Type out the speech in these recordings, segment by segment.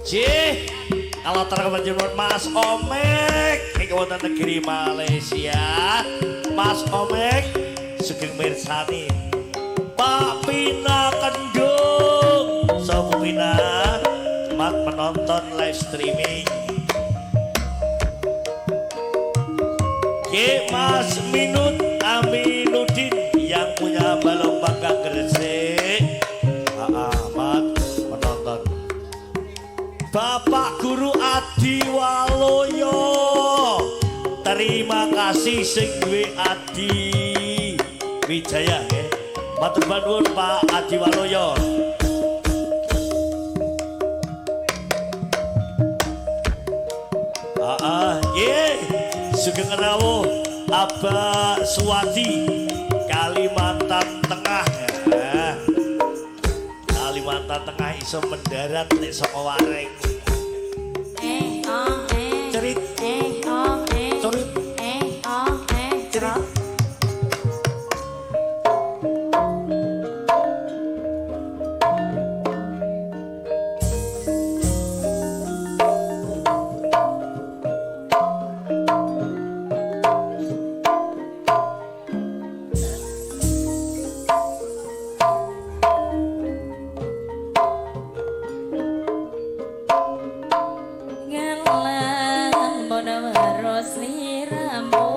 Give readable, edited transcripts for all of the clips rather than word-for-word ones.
Cih, kalau terkenal Mas Omek iki wonten negeri Malaysia. Mas Omek sugeng mirsani. Pak Pina Kendung, Sopo Pina? Mat menonton live streaming. Ki Mas Minut Aminuddin yang punya balong bangga Gresik. Mat menonton. Bapak Guru Adi Waloyo. Terima kasih sing duwe Adi Wijaya nggih. Matur nuwun Pak Adi Waloyo. Nggih. Sugeng rawuh Abah Suwadi Kalimantan Tengah. Ya. Kalimantan Tengah iso mendarat nek saka Wareng. Eh, oh, eh. Cerit. Eh, oh, eh. Cerit. Eh, oh, eh. Cerit. Ngalang bono sliramu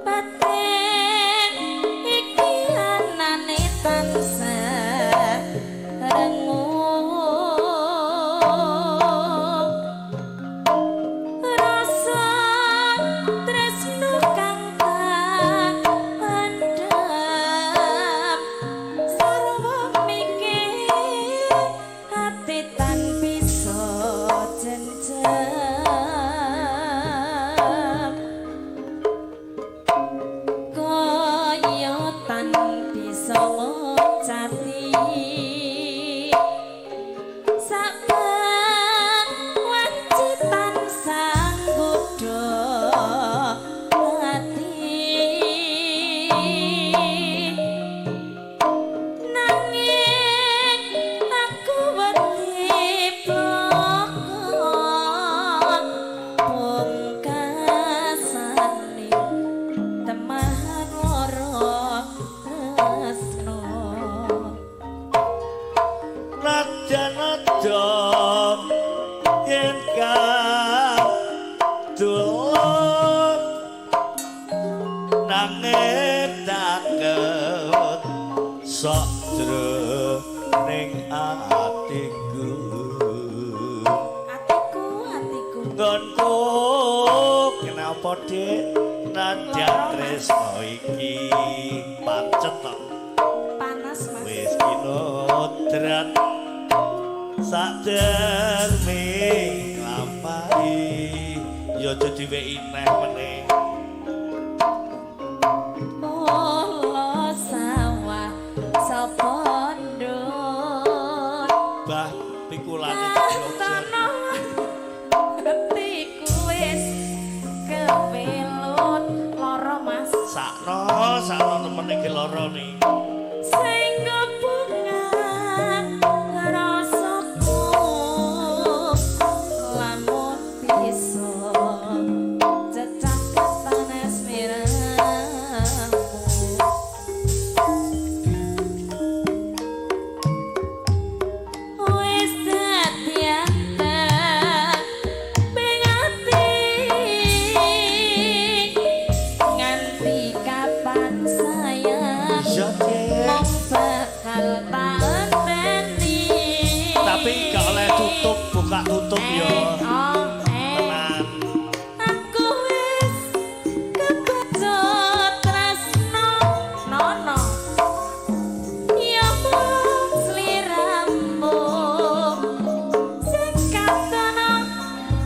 batin iki anane tansah rengu rasa tresno kang tak pendam sarwa mikir ati tan bisa jenjem kaya tan bisa ngocati saben wanci tansah nggodha ati nanging aku wedi bloko pungkasane temahan lara tresno. Nadyan adom yen kadulun nanging takut sok jroning atiku. Atiku, atiku. Nggonku kenapa Dik nadyan tresno iki pancet tok Panas Mas. Wis kinodrat saderme nglampahi ya aja diweki neh meneh. Mula sawah sapa ndut Bah pikulane jeglojot. Tanah atiku wis kepelut lara Mas. Sakno sakno temen iki lara nih. Sing bunga rasaku lamun bisa cecakapan sliramu wis dadi anteng ping ati nganti kapan sayang Iya Dik. mung bakal tak enteni. Tapi gak oleh tutup buka tutup ya. Eh, oh, eh. Tenan. Aku wis kebacut tresno nono ya mung sliramu sing katono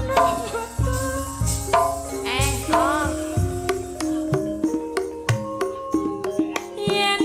nono. Eh, oh. Yen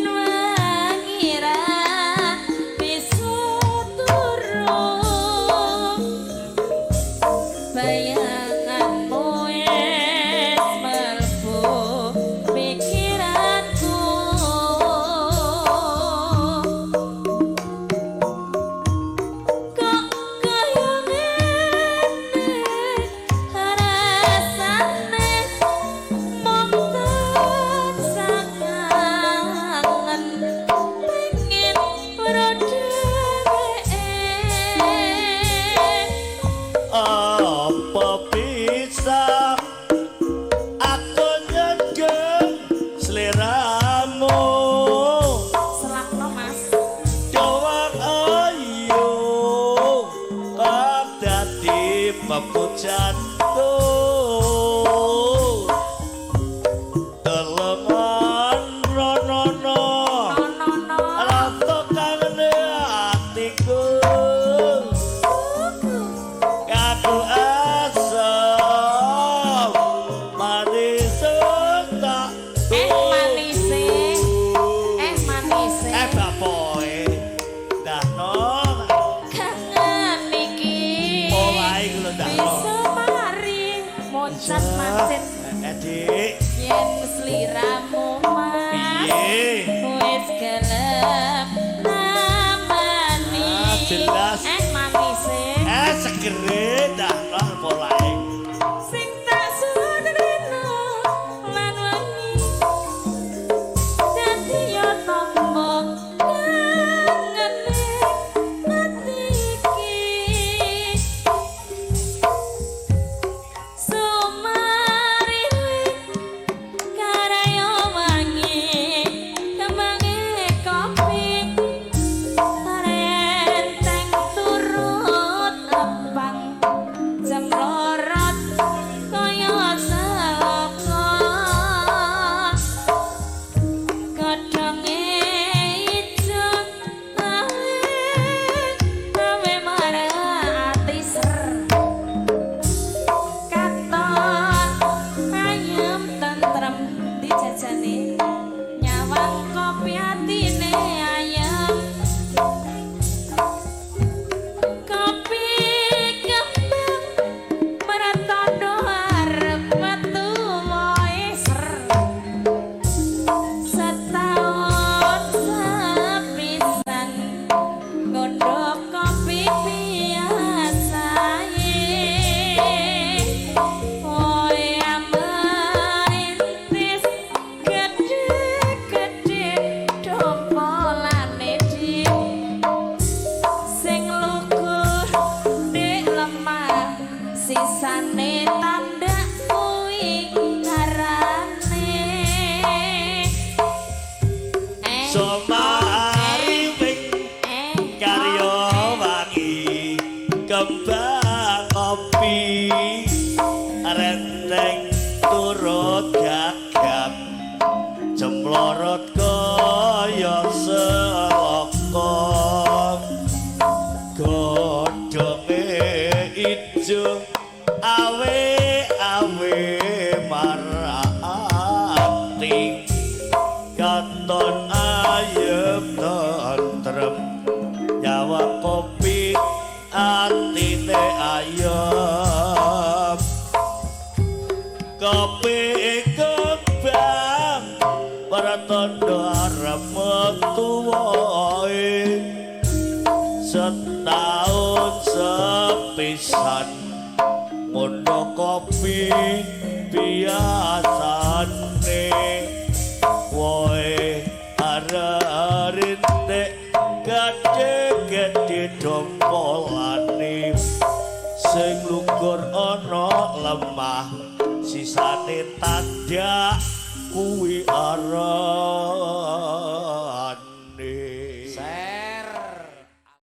Gelem namani. Ah, jelas. Eh, manise. Eh, segere dah lah polahe. Sing tak suwun lan wengi dadi yo tombo kangene ati iki sumariwi karayo wangi kembange kopi renteng turut lepang jemlorot kaya seloko godhonge ijo awe awe marati ser katon ayem tentrem dijajane nyawang kopi atine ayem kopi kembang meratono arep metu wae ser setahun sepisan ngondok kopi biasae woe merintis gede-gede dompolane di sing lugur nek lemah sisane tandak kuwi arane eh. Somariwing eh. Karya wangi kembang kopi renteng turut gagap jemlorot kaya seloko godhonge ijo awe awe marati katon ayem tentrem nyawa kopi atine ayem kopi kembang para tondo arep metu wae setahun sepisan ngono kopi biasane woe arep gede-gede dompolane sing lugur ana lemah sisane tandak kuwi arane.